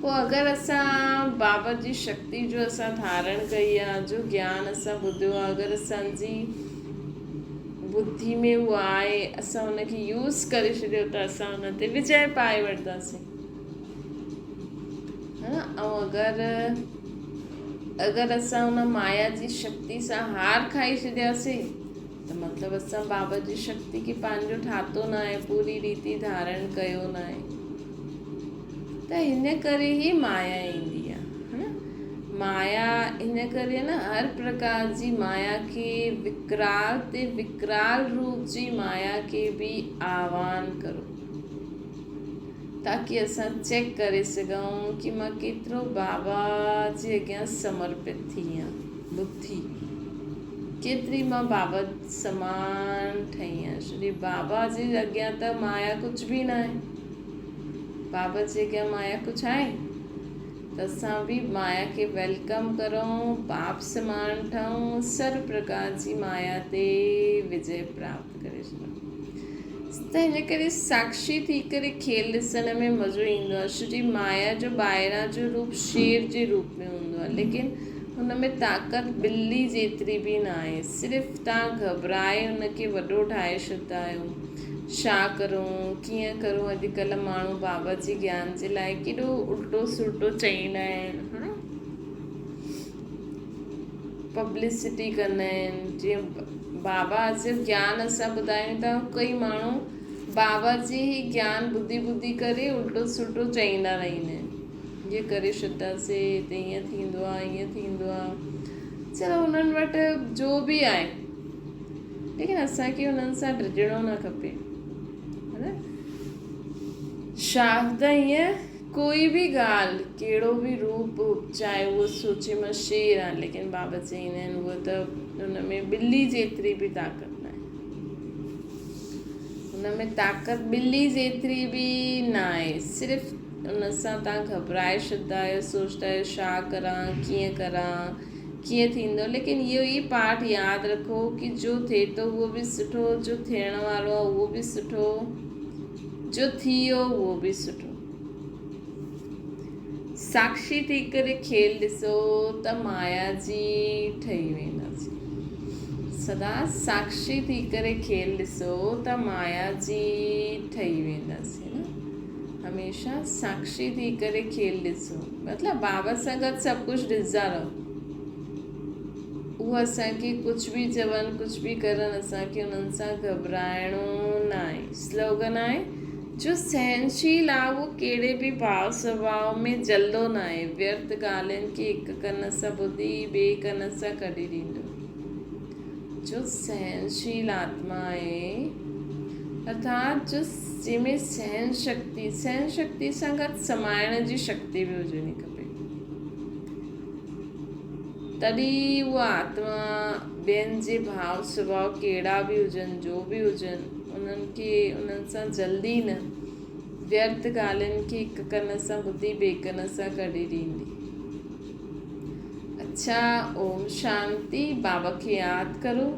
S1: پوء اگر اسان بابا جي شڪتي جو اسان ڌارڻ ڪئي آ، جو گيان اسان ٻڌيو آ، اگر اسان جي ٻڌي ۾ اهو آهي، اسان ان کي يوز ڪري ڇڏيو ته اسان ان تي وجئه پائي وٺنداسين. ها نه؟ ۽ اگر اگر اسان ان مايا جي شڪتي سان هار کائي ڇڏياسين ته مطلب اسان بابا جي شڪتي کي پنهنجو ٺاتو نه آهي، پوري ريتي ڌارڻ ڪيو نه آهي. ته هن ڪري ئي مايا ايندي آهي. ها نه؟ مايا هن ڪري نه هر پرڪار جي مايا کي وڪرال تي وڪرال روپ جي مايا کي به آهوان ڪرو. تاڪي اسان چيڪ ڪري سگهون ڪي مان ڪيترو بابا جي اڳيان سمرپت ٿي آهيان، ٻڌي ڪيتري مان بابا سمان ٺهي آهيان، ڇو جي بابا جي اڳيان ته مايا ڪجهه به نه آهي، بابا جي اڳيان مايا ڪجهه آهي؟ ته اسان به مايا کي welcome ڪرون، باپ سمان ٺهون، سر پرڪار جي مايا تي وجي پراپت ڪري سگهون. ته هن ڪري ساکشي ٿي ڪري کيل ڏسڻ ۾ مزو ايندو آهي ڇو جي مايا جو ٻاهران جو روپ شير جي روپ ۾ هوندو آهي ليڪن هن ۾ طاقت ٻلي جيتري به نه آهي صرف تان گهٻرائي هن کي وڏو ٺاهي ڇڏدا آهيو ڇا ڪرون ڪيئن ڪرون اڄڪلهه ماڻهو بابا جي گيان جي لاء ڪيڏو الٽو سلٽو چئيندا آهن پبلسٽي ڪندا آهن جيئن بابا جو گيان اسان ٻڌايون ٿا ڪئي ماڻهو بابا جي هي گيان ٻڌي ٻڌي ڪري الٽو سلٽو چئيندا رهندا آهن هيئن ڪري ڇڏنداسي هتي هيئن ٿيندو آهي هيئن ٿيندو آهي چلو انهن وٽ جو به آهي ليڪن اسانکي انهن سان ڊڄڻو نه کپي نه شاهه هيئن ڪوئي به ڳالهه، ڪهڙو به روپ، چاهي اهو سوچي مان شير آهي، ليڪن بابا چئيندا آهن اهو ته ان ۾ ٻلي جيتري به طاقت ناهي. ان ۾ طاقت ٻلي جيتري به ناهي. صرف ان سان توهان گهٻرائي ڇڏندا آهيو، سوچندا آهيو ڇا ڪران، ڪيئن ڪران، ڪيئن ٿيندو، ليڪن اهو ئي پاٺ ياد رکو ڪي جو ٿئي ٿو اهو به سٺو، جو ٿيڻ وارو آهي اهو به سٺو. جو ٿي ويو اهو به سٺو. ساکشي ٿي ڪري کيل ڏسو ته مايا جي ٺهي وينداسين. سدا ساکشي ٿي ڪري کيل ڏسو ته مايا جي ٺهي وينداسين نه. هميشه ساکشي ٿي ڪري کيل ڏسو مطلب بابا سان گڏ سڀ ڪجهه ڏسندا رهو. هو اسان کي ڪجهه به چون، ڪجهه به ڪرن، اسان کي انهن سان گهٻرائڻو ناهي. سلوگن آهي، جو سهنشيل آ اهو ڪهڙي به ڀاء سڀاء ۾ جلدو ناهي، ويرٿ ڳالهين کي هڪ ڪن سان ٻڌي ٻئي ڪن سان ڪڍي ڏيندو. جو سهنشيل آتما آهي، ارٿات جو جنهن ۾ سهن شڪتي، سهن شڪتي سان گڏ سمائڻ جي شڪتي به هجڻي کپي. تڏهن اها آتما ٻين جي ڀاء سڀاء ڪهڙا به هجن، جو به هجن، انهن کي انهن سان جلدي نه ويرٿ ڳالهين کي هڪ ڪن سان ٻڌي ٻئي ڪن سان ڪڍي ڏيندي. اڇا اوم شانتي بابا کي ياد ڪرو.